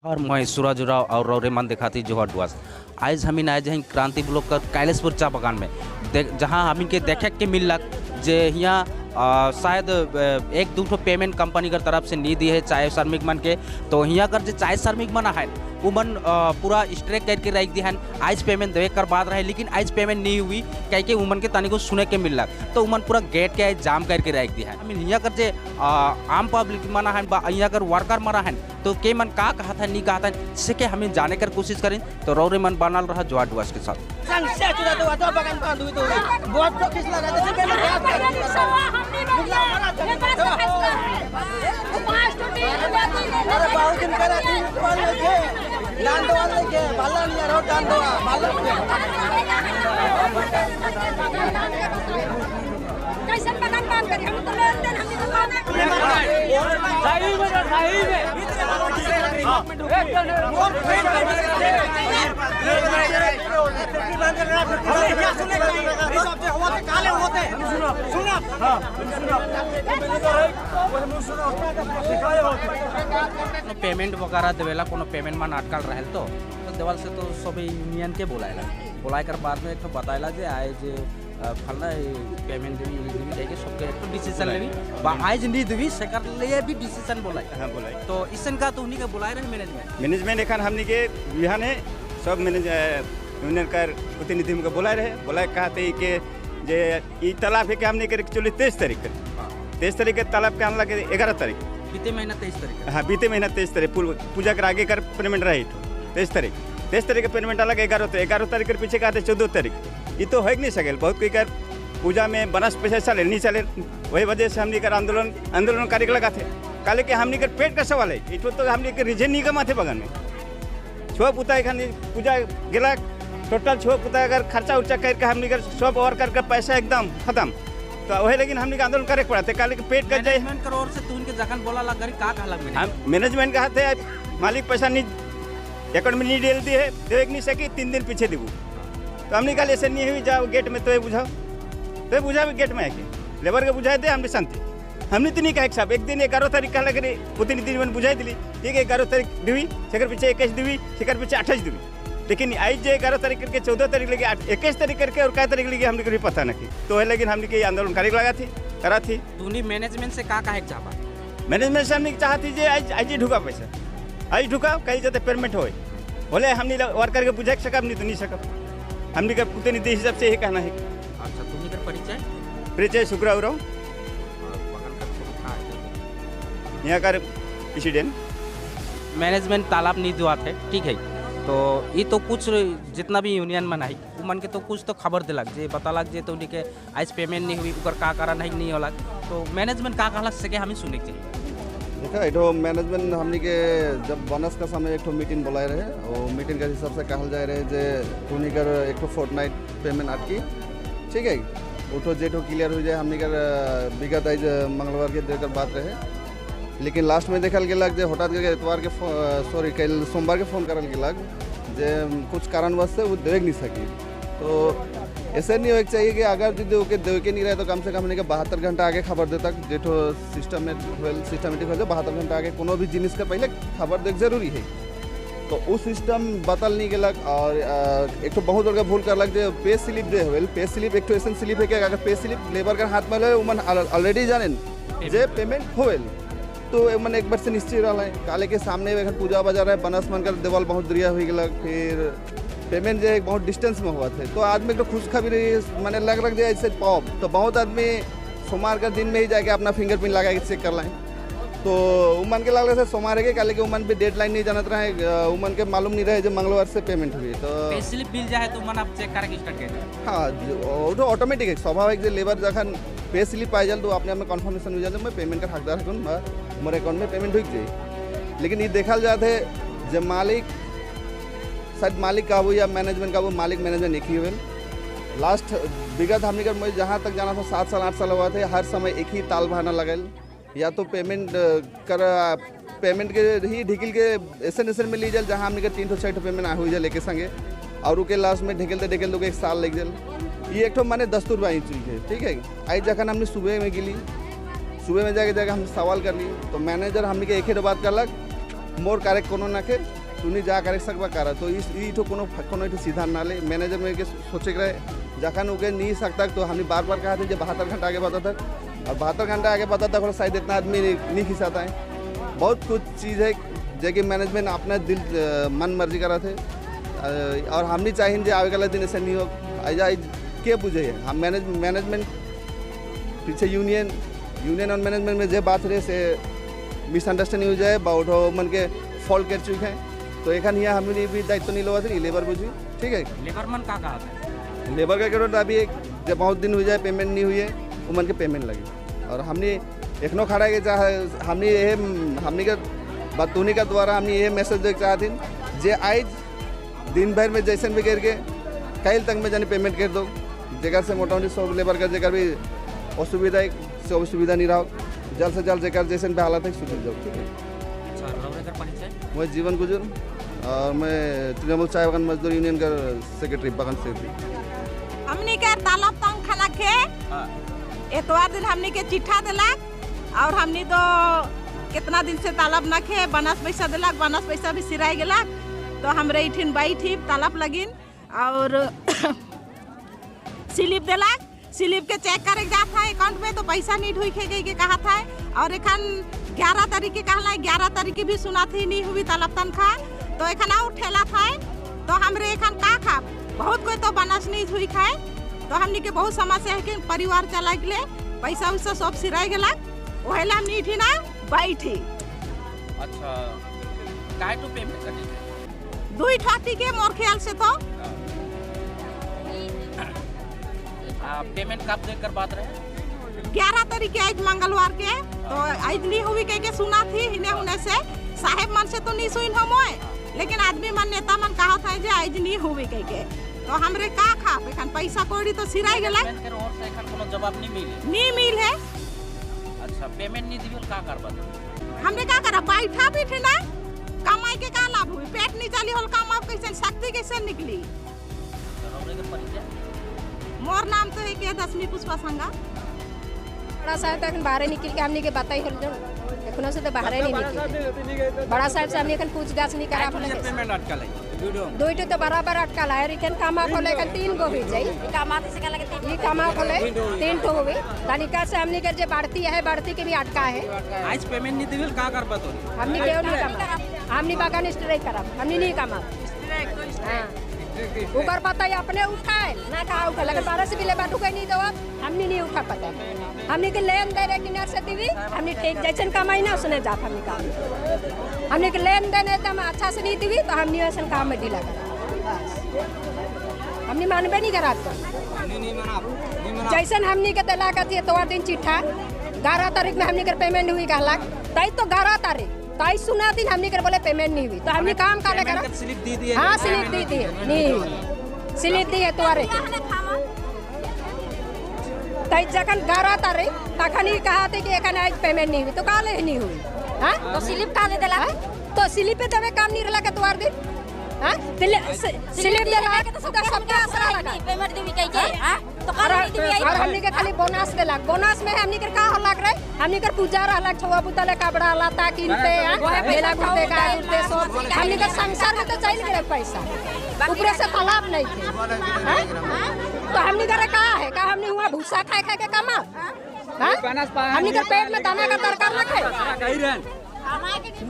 और मैं सूरज राव और रौरेमान दिखाती जोहर डुआस। आज हमीन आए जहीं क्रांति ब्लॉक का कैलेशपुर चा बागान में जहाँ हमीन के देखे के मिलक जे यहाँ शायद एक दो ठो पेमेंट कंपनी के तरफ से नहीं दी है चाय श्रमिक मन के। तो यहाँ कर जो चाय श्रमिक मन है वो मन पूरा स्ट्राइक करके रख दी है। आज पेमेंट देवे कर बात रहे लेकिन आज पेमेंट नहीं हुई कह के उमन के तनिको सुने के मिलक तो उमन पूरा गेट के जाम करके रख दी है। हमीन यहाँ कर जे आम पब्लिक मन है यहाँ कर वर्कर मन है तो के मन का कहा था नहीं कहा था जिससे कि हमें जाने कर कोशिश करें। तो रौरे मन बनल रहा जोहार डुआस के साथ। पेमेंट वगैरह देवेला कोनो पेमेंट मन अटकल रहे तो देवल से तो सब यूनियन के बुलाएला बुलाए कर बाद में एक तो बताएला जे आए जे फलना पेमेंट देवी देवी कह के सबके एक तो डिसीजन लेवी बा आज नहीं देवी सेकर लिए भी डिसीजन बोलाए। हाँ बोलाए। तो इसन का तो उन्हीं के बुलाए रहे मैनेजमेंट मैनेजमेंट एखन हमनी के बिहाने सब मैनेज यूनियन का प्रतिनिधि के बुलाए रहे बुलाए कहते के जे ई तालाब है के हमनी के एक्चुअली 23 तारीख के 23 तारीख के तालाब के हमला के 11 तारीख बीते महीना 23 तारीख। हाँ बीते महीना 23 तारीख पूजा कर आगे कर पेमेंट रही 23 तारीख 23 तारीख के पेमेंट अलग 11 तारीख के पीछे कहते 14 तारीख ये तो है नहीं सकेल बहुत कोई कर पूजा में बनस पैसा चले नहीं चले वही वजह से हमने कर आंदोलन आंदोलन कार्य लगा थे काले के हमने कर पेट का सवाल है ये तो हमने के रीजन नहीं कमाते बगान में छो पुता एखन पूजा गेला टोटल छो पुता अगर खर्चा उर्चा करके हमने कर सब और कर पैसा एकदम खत्म तो वही लेकिन हमने आंदोलन करे पड़ा थे काले के पेट का जाए मैनेजमेंट कर ओर से तू उनके जखन बोला लग का कहला मैनेजमेंट का थे मालिक पैसा नहीं अकाउंट में नहीं डेल दी है देख नहीं सकी 3 दिन पीछे देबू तो हमने कहा ऐसे नहीं हुई जाओ गेट में तो बुझाओ तो बुझा गेट में आके लेबर के बुझाए दे हमने शांति हमने तो नहीं कहा साहब एक दिन 11 तारीख कहला करे प्रतिनिधि मन बुझाई दिली ठीक है 11 तारीख दिवी सेकर पीछे 21 दिवी सेकर पीछे 28 दिवी लेकिन आज जो 11 तारीख करके 14 तारीख लगे 21 तारीख करके और कै तारीख लगे हमने कभी पता नहीं तो है लेकिन हमने के आंदोलन करे लगा थी करा थी। तूने मैनेजमेंट से का कहे चाहता मैनेजमेंट से हमने चाहती जे आज आज ढुका पैसा आज ढुका कहीं जाते पेमेंट हो बोले हमने वर्कर के बुझा सकब नहीं तो नहीं सकब हमने का प्रतिनिधि हिसाब से यही कहना है। अच्छा तुम्हें कर परिचय परिचय शुक्र उराव यहाँ का प्रेसिडेंट। मैनेजमेंट तालाब नहीं दुआ थे ठीक है तो ये तो कुछ जितना भी यूनियन मन है वो मन के तो कुछ तो खबर दिलक जे बतालक जे तो उनके आज पेमेंट नहीं हुई उकर का कारण है नहीं होला तो मैनेजमेंट का कहलक से के हमें सुने के चाहिए। देखा एक मैनेजमेंट हमनी के जब बोनस का समय एक मीटिंग बुलाए रहे और मीटिंग के हिसाब से कहल जाए रहे जे तुनी कर एक फोर्टनाइट पेमेंट अटकी ठीक है उठो जेठो क्लियर हो जाए हमनी कर विगत आज मंगलवार के देकर बात रहे लेकिन लास्ट में देखल गेलक जे हठात करके एतवार के सॉरी कल सोमवार के फोन करल गेलक जे कुछ कारणवश से वो देख नहीं सकी तो ऐसे नहीं होना चाहिए कि अगर यदि ओके दे के नहीं रहे तो कम से कम हमने के 72 घंटा आगे खबर दे तक जेठो सिस्टम में सिस्टमेटिक हो जाए 72 घंटा आगे कोनो भी जिनिस का पहले खबर देख जरूरी है तो वो सिस्टम बदल नहीं गेलक। और एक तो बहुत बड़का भूल करलक जे पे स्लिप जे होल पे स्लिप एक तो ऐसा स्लिप है कि अगर पे स्लिप लेबर के हाथ में ले उमन ऑलरेडी जानेन जे पेमेंट होल तो मन एक बार से निश्चित रहा है काले के सामने एखन पूजा बाजार है बनस मन कर देवाल बहुत दुरिया हो गया फिर पेमेंट जो एक बहुत डिस्टेंस में हुआ थे तो आदमी तो खुशखबरी मैंने लग रख जाए ऐसे पॉप तो बहुत आदमी सोमवार का दिन में ही जाके अपना फिंगरप्रिंट लगा के चेक कर लाए तो उमन के लग रहा सोमवार के काले के उमन भी डेडलाइन नहीं जानत रहे उमन के मालूम नहीं रहे जो मंगलवार से पेमेंट हुई तो पे स्लिप मिल जाए तो मन आप चेक करके स्टार्ट कर। हाँ वो तो ऑटोमेटिक है स्वाभाविक जे लेबर जखन पे स्लिप पाई जाए तो अपने आप में कन्फर्मेशन हो जाए मैं पेमेंट का हकदार हूँ मोर अकाउंट में पेमेंट हो जाए। लेकिन ये देखल जाते जब मालिक शायद मालिक काबू या मैनेजमेंट काबू मालिक मैनेजमेंट एक ही हुए लास्ट विगत हमने कर मुझे जहाँ तक जाना था 7 साल 8 साल हुआ थे हर समय एक ही ताल बहाना लगल या तो पेमेंट कर पेमेंट के ही ढिकिल के ऐसे ऐसे में ली जाए जहाँ हमने के 3 ठो 6 ठो पेमेंट हो जाए एक संगे और उके लास्ट में ढकेलते ढकेलते 1 साल लग जाए ये एक ठो माने दस्तूर बा चीज है ठीक है। आई जखन हमने सुबह में गिली सुबह में जाके जाके हम सवाल कर ली तो मैनेजर हमने के एक ही बात करलक मोर कार्य कोनो ना के तुनी जा करे सकबा करा। तो इस ई ठो कोनो कोनो ठो सीधा ना ले मैनेजर में के सोचे रहे जखन उके नहीं सकता तो हमने बार बार कहा थे जो 72 घंटा आगे बताता और 72 घंटा आगे बताता शायद इतना आदमी नहीं खिंचाता है। बहुत कुछ चीज़ है जो कि मैनेजमेंट अपना दिल मन मर्जी करा थे और हमने चाहिए जो आवे वाला दिन ऐसे नहीं हो ऐसा के बुझे है। हम मैनेजमेंट पीछे यूनियन यूनियन और मैनेजमेंट में जो बात रहे से मिसअंडरस्टैंडिंग हो जाए बहुत हो मन के फॉल्ट कर चुके हैं। तो एखन यहाँ हमने भी दायित्व नहीं लो थे लेबर बुझी ठीक है। लेबर मन का कहा था लेबर का करो तो अभी एक जब बहुत दिन हो जाए पेमेंट नहीं हुई है वो मन के पेमेंट लगे और हमने एखनो खड़ा के चाहे हमने ये हमने का बतूनी का द्वारा हमने ये मैसेज दे चाहते जे आज दिन भर में जैसे भी करके कल तक में जाने पेमेंट कर दो जेकर से मोटामोटी सब लेबर का जेकर भी असुविधा है से असुविधा नहीं रहो जल्द से जल्द जेकर जैसे भी हालत है सुधर जाओ ठीक है। अच्छा, मैं जीवन गुजर और मैं तृणमूल चाय बागान मजदूर यूनियन का सेक्रेटरी बागान सेक्रेटरी। हमनी के तालाब तंग खाना के एतवार दिन हमनी के चिट्ठा दिलाक और हमनी तो कितना दिन से तालाब ना खे बोनस पैसा दिलाक बोनस पैसा भी सिराई गेलाक तो हमरे इठिन बैठी तालाब लगिन और स्लिप दिलाक स्लिप के चेक करे जाता है अकाउंट में तो पैसा नहीं ढुके गई के कहा था और एखन 11 तारीख के कहला 11 तारीख के भी सुना थी नहीं हुई तालाब तनखा तो एखन और ठेला था तो हमरे एखन का खा बहुत कोई तो बोनस नहीं हुई खाए तो हमनी के बहुत समस्या है कि परिवार चला के पैसा उसा सब सिराई गेला ओहेला हमनी इठी ना बैठी। अच्छा काय तो पेमेंट कटी दुई ठाटी के मोर ख्याल से तो पेमेंट कब देकर बात रहे 11 तारीख के आज मंगलवार के तो आज नहीं हुई कह के सुना थी हिने हुने से साहेब मन से तो नहीं सुन हम लेकिन आदमी मन नेता मन कहा था जे आज नहीं हुई कह के तो हमरे का खा एखन पैसा कौड़ी तो सिराई गेला और से एखन कोनो जवाब नहीं मिले नहीं मिल है। अच्छा पेमेंट नहीं दिबल का करबा हमरे का करब बैठा बैठे ना कमाई के का लाभ हुई पेट नहीं चली होल काम अब कैसे शक्ति कैसे निकली। हमरे के परिचय मोर नाम तो है के दसवीं पुष्पा संगा बड़ा साहब तो अखन बाहर निकल के हमनी के बताई होल जो एखनो से तो बाहर नहीं निकल बड़ा साहब से हमनी एखन पूछताछ नहीं करा बोले पेमेंट अटकल है दुईटो तो बराबर अटकल है एखन कामा खोले एखन 3 गो हो जाई ई कामा खोले 3 ठो होई तनिका से हमनी के जे बढ़ती है बढ़ती के भी अटका है आज पेमेंट नहीं दिबल का करबा तो हमनी के नहीं कमा हमनी बागान स्ट्राइक करब हमनी नहीं कमा स्ट्राइक तो स्ट्राइक ऊपर पता है अपने उठाए ना कहा उठा लेकिन 12 से भी लेबर ढुके नहीं दो हमनी नहीं उठा पता हमनी के लेन दे रहे किनार से दीवी हमनी ठीक जैसन कमाई ना उसने जात हमनी काम हमनी के लेन देन एकदम अच्छा से नहीं दीवी तो हमनी ऐसा काम में ढीला करा बस हमनी मानबे नहीं करा तो जैसन हमनी के दिला का थी एतवार दिन चिट्ठा 11 तारीख में हमनी के पेमेंट हुई कहलाक तई तो 11 तारीख ताई सुना दिन हमनी के बोले पेमेंट नहीं हुई तो हमने काम काले करा स्लिप दी दी। हाँ स्लिप दी दी नहीं हुई स्लिप दी है तुम्हारे तई जखन 11 तारीख तखन ही कहा थे कि एखन आज पेमेंट नहीं हुई तो काले नहीं हुई। हाँ तो स्लिप काले देला तो स्लिप पे देवे काम नहीं रहला के तुम्हार दिन। हाँ स्लिप देला के तो सबके असरा लगा पेमेंट देवी कह के। हां तो काले नहीं देवी और हमनी के खाली बोनस देला बोनस में हमनी के का होला रे हमनी के पूजा रहला छुआ बुता ले कपड़ा लाता किनते मेला घूमते का घूमते सब हमनी के संसार में तो चल गए पैसा ऊपर से तालाब नहीं थे। तो हमनी के का है का हमनी हुआ भूसा खाए खाए के कमा। हां हमनी के पेट में दाना का दरकार ना खाए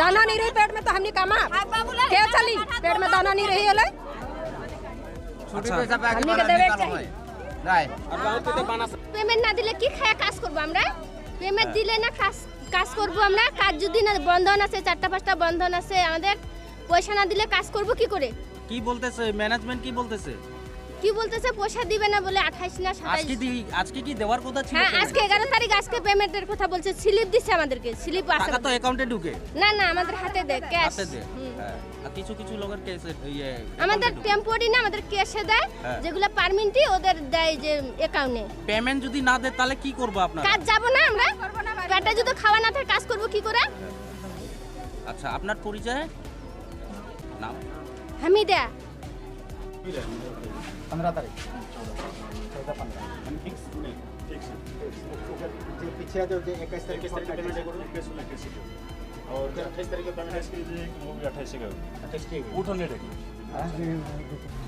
दाना नहीं रही पेट में तो हमनी कमा के चली पेट में दाना नहीं रही होले हमनी के देवे चाहिए পেমেন্ট না দিলে কি খায় কাজ করব আমরা পেমেন্ট দিলে না কাজ করব আমরা কাজ যদি না বন্ধন আছে 4টা 5টা বন্ধন আছে আমাদের পয়সা না দিলে কাজ করব কি করে কি বলতেছে ম্যানেজমেন্ট কি বলতেছে কি বলতেছে পয়সা দিবে না বলে 28 না 27 আজকে কি দেওয়ার কথা ছিল হ্যাঁ আজকে 11 তারিখ আজকে পেমেন্টের কথা বলছে স্লিপ দিছে আমাদেরকে স্লিপ আছে টাকা তো অ্যাকাউন্টে ঢুকে না না আমাদের হাতে দেয় ক্যাশ হাতে দেয় হ্যাঁ আর কিছু কিছু লোকের ক্যাশ ইয়ে আমাদের টেম্পোরারি না আমাদের ক্যাশে দেয় যেগুলো পার্মানেন্টই ওদের দেয় যে অ্যাকাউন্টে পেমেন্ট যদি না দেয় তাহলে কি করব আপনারা কাজ যাব না আমরা পেটে যদি খাওয়া না থাকে কাজ করব কি করে আচ্ছা আপনার পরিচয় নাম হামিদা 15 तारीख 14 15 फिक्स नहीं फिक्स पीछे जो 21 तारीख पेमेंट और 28 तारीख के पेमेंट के जे वो भी 28 के 28 के उठो नहीं ढेकले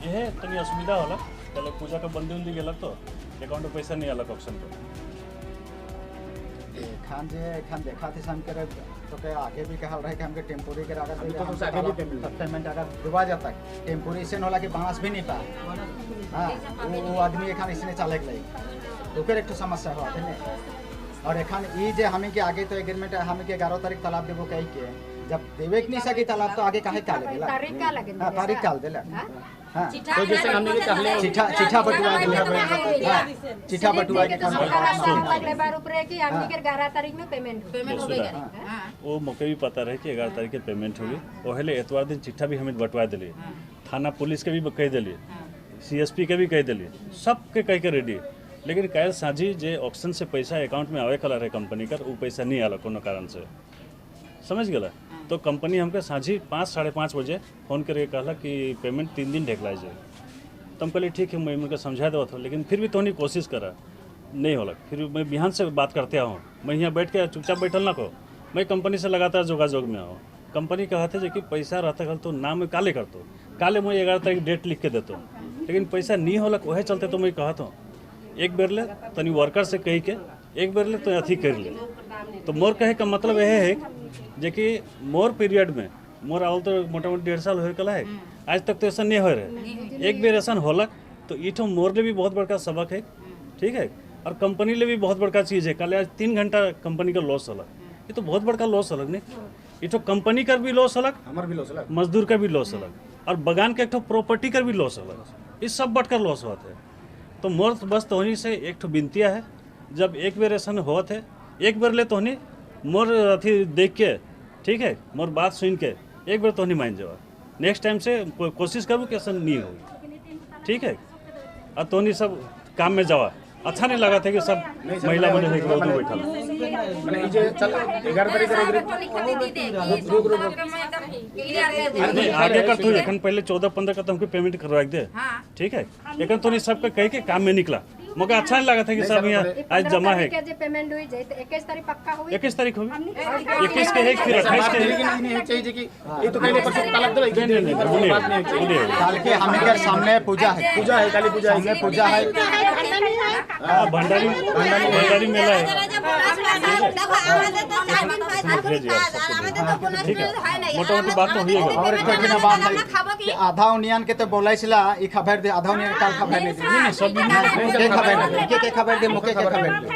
ये तनी असुविधा होला पहले पूजा का बंदी उंदी गेलक तो अकाउंट में पैसा नहीं आलक ऑप्शन पर। खान जे खान देखा थे हम करे तो के आगे भी कहल रहे कि हमके टेम्पोरी के अगर तो आगे भी पेमेंट अगर दिवा जाता टेम्पोरी से होला कि बांस भी नहीं पा। हां वो आदमी एखान इसने चाले गई ओकर एक समस्या हुआ थे ने। और एखान ई जे हमें के आगे तो एग्रीमेंट हमें के 11 तारीख तालाब देबो कहि के जब देवे के नहीं सकी तालाब तो आगे काहे काले देला तारीख का लगे। हां तारीख काल देला। हां तो जैसे हमने के कहले चिट्ठा चिट्ठा बटुआ चिट्ठा बटुआ के अगले बार ऊपर है कि हमनी के 11 तारीख में पेमेंट हो गई। वो मौके भी पता रहे कि 11 तारीख के पेमेंट होगी। ओहले एतवार दिन चिट्ठा भी हमें बटवा दिली, थाना पुलिस के भी कह दिली, सीएसपी के भी कह दिली, सबके कह के रेडी। लेकिन काल साझी जे ऑक्शन से पैसा अकाउंट में आवे कला रहे कंपनी का वो पैसा नहीं आला कोनो कारण से, समझ गला। तो कंपनी हमके साझी 5 साढ़े 5 बजे फोन करके कहला कि पेमेंट 3 दिन ढेकला जाए। तो हम कहले ठीक है, मैं उनका समझा देवा था, लेकिन फिर भी तो नहीं कोशिश करा नहीं होला। फिर मैं बिहान से बात करते आऊँ, मैं यहाँ बैठ के चुपचाप बैठल ना को, मैं कंपनी से लगातार जोगाजोग में आऊँ। कंपनी कहते जे कि पैसा रहता कल तो नाम काले करतो, काले मैं 11 तारीख डेट लिख के देता, लेकिन पैसा नहीं होला वह चलते तो मैं कहता हूँ एक बेर ले तनी वर्कर से कही के एक बेर ले तो अथी कर ले। तो मोर कहे का मतलब यह है जे कि मोर पीरियड में मोर आवल तो मोटा मोटी 1.5 साल हो गया है, आज तक तो ऐसा नहीं हो रहे। एक बेर ऐसा होलक तो इठो मोर ले भी बहुत बड़का सबक है, ठीक है, और कंपनी ले भी बहुत बड़का चीज़ है। कल आज 3 घंटा कंपनी का लॉस होलक, ये तो बहुत बड़का लॉस होलक नहीं। इठो कंपनी का भी लॉस होलक, हमार भी लॉस होलक, मजदूर का भी लॉस होलक, और बगान के एक प्रॉपर्टी का भी लॉस होलक, ये सब बढ़कर लॉस होता है। तो मोर बस तोहनी से एक ठो विनतिया है, जब एक बेर ऐसा होत है एक बेर ले तोहनी मोर अथी देख के, ठीक है, मोर बात सुन के एक बेर तोहनी मान जाओ। नेक्स्ट टाइम से कोशिश करूँ कि ऐसा नहीं हो, ठीक है। और तोहनी सब काम में जावा, अच्छा नहीं लगा था कि सब महिला बने बैठा। नहीं आगे कर तो एखन पहले 14-15 का तो हमको पेमेंट करवा दे, ठीक है। एखन तो नहीं सबके कह के काम में निकला, मगर अच्छा नहीं लगा था कि सब यहाँ आज जमा है। पेमेंट हुई जाए तो 21 तारीख पक्का हुई, 21 तारीख हुई, 21 के है फिर 28 के। लेकिन नहीं चाहिए कि ये तो पहले परसों तालाब दो, कल के हमें के सामने पूजा है, पूजा है, काली पूजा है, पूजा है, भंडारी भंडारी मेला है, ठीक है, मोटा मोटी बात तो हुई है। और एक बात है कि आधा उनियन के तो बोलाइछला ई खबर दे, आधा उनियन काल खबर नहीं नहीं सब के खबर नहीं के खबर दे मुके के खबर दे।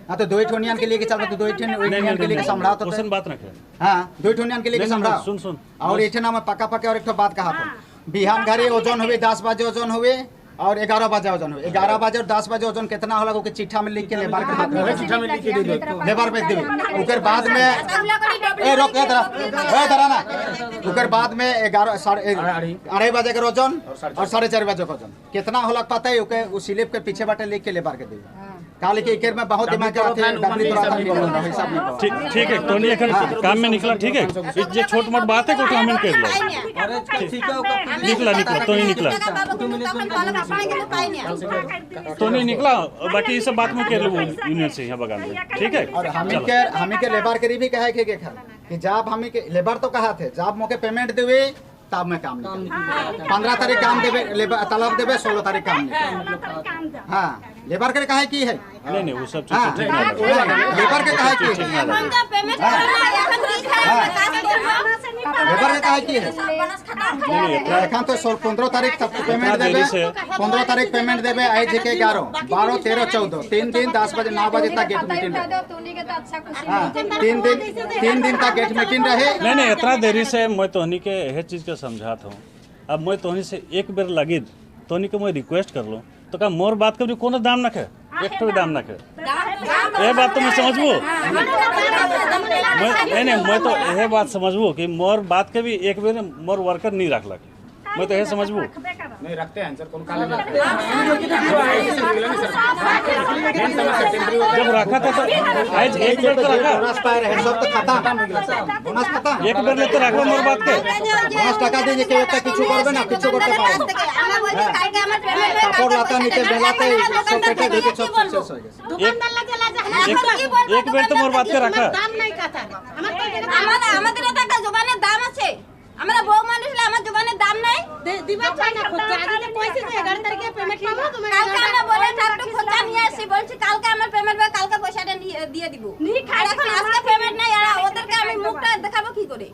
हां तो दो ठोनियन के लिए के चलता तो दो ठोनियन के लिए के समझाओ तो क्वेश्चन बात रखे। हां दो ठोनियन के लिए के समझाओ। सुन सुन और एठे नाम पक्का पक्का और एक ठो बात कहा था, बिहान घरे ओजन होवे 10 बजे ओजन होवे और 11 बजे ओजन होवे, 11 बजे और 10 बजे ओजन कितना होला ओके चिट्ठा में लिख के लेबर के हाथ में, चिट्ठा में लिख के दे दो लेबर पे देबे। ओकर बाद में ए रोक ए धरा ना, ओकर बाद में 11 2:30 बजे के ओजन और 4:30 बजे के ओजन कितना होला पता है ओके उ स्लिप के पीछे बाटे लिख के लेबर के देबे। काले के एकर में बहुत दिमाग आते हैं, डबली तो आता नहीं हिसाब नहीं। ठीक ठीक है, तो नहीं एखन काम में निकला, ठीक है, ये जे छोट मोट बात है कोठा हमें कर लो। निकला निकला तो नहीं निकला, तो नहीं निकला, बाकी ये सब बात में कर लो यूनियन से यहाँ बगान में, ठीक है। और हमें के लेबर के भी कहे के कि जब हमें के लेबर तो कहा थे जब मोके पेमेंट देवे तब मैं काम नहीं, 15 तारीख काम देवे लेबर तलब देवे, 16 तारीख काम नहीं। हाँ लेबर के कहे की है नहीं नहीं वो सब चीज ठीक नहीं, लेबर के कहे की है, लेबर के कहे की है एखन तो 15 तारीख तक पेमेंट देवे, 15 तारीख पेमेंट देवे, आई जे के 11 12 13 14 3 दिन 10 बजे 9 बजे तक गेट मीटिंग रहे। 3 दिन तक गेट मीटिंग रहे। नहीं नहीं इतना देरी से मैं तोहनी के यह चीज़ के समझाता हूँ। अब मैं तोहनी से एक बेर लगी तोहनी के मैं रिक्वेस्ट कर लूँ तो का मोर बात कभी कोनो दाम न खे, एक ठो दाम न खे, ये बात तो मैं समझबू। नहीं नहीं मैं तो यह बात समझबू कि मोर बात के भी एक बेर मोर वर्कर नहीं रखलक, मैं तो यह समझबू। नहीं रखते हैं सर, कौन काले जब रखा था तो आज एक बेर तो रखा, बोनस पाए रहे सब तो खत्म, बोनस खत्म एक बेर ले तो रखबो मोर बात के, बोनस টাকা দিয়ে যে কেউ একটা কিছু করবে না, কিছু করতে পারবে না, কাপড় লাতা নিতে বেলাতে সব পেটে ঢুকে সব শেষ হয়ে গেছে। एक बेर तो मोर बात के रखा, আমাদের একটা জবানের দাম আছে। আমরা বউ মানুষ হলে আমার জবানের দাম নাই। দিবা চাই না খরচা আজ কইছে যে 11 তারিখে পেমেন্ট পাবো তুমি। কালকে আমরা বলে একটু খরচা নিয়ে আসি, বলছি কালকে আমার পেমেন্ট পাবে, কালকে পয়সাটা দিয়ে দিব। আর এখন আজকে পেমেন্ট নাই, আর ওদেরকে আমি মুখটা দেখাবো কি করে?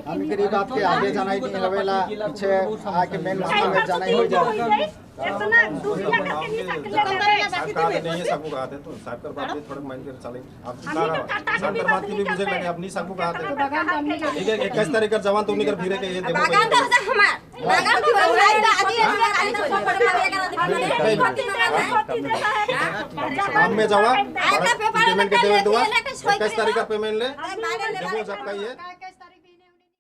हम के बात के आगे जाना ही नहीं हवेला, पीछे आके मेन मामला में जाना ही हो जाए। इतना दुनिया करके नहीं सकले साहब नहीं सबको कहा थे तो साहब कर बात थोड़ा मान के चले। आप साहब कर बात की भी मुझे लगे अपनी सबको कहा थे। ठीक है 21 तारीख कर जवान तुमने कर फिरे के ये देखो बागान तो हमार बागान तो भाई आज ही काम में जावा पेमेंट के देवे दुआ 21 तारीख का पेमेंट ले देखो सबका ये।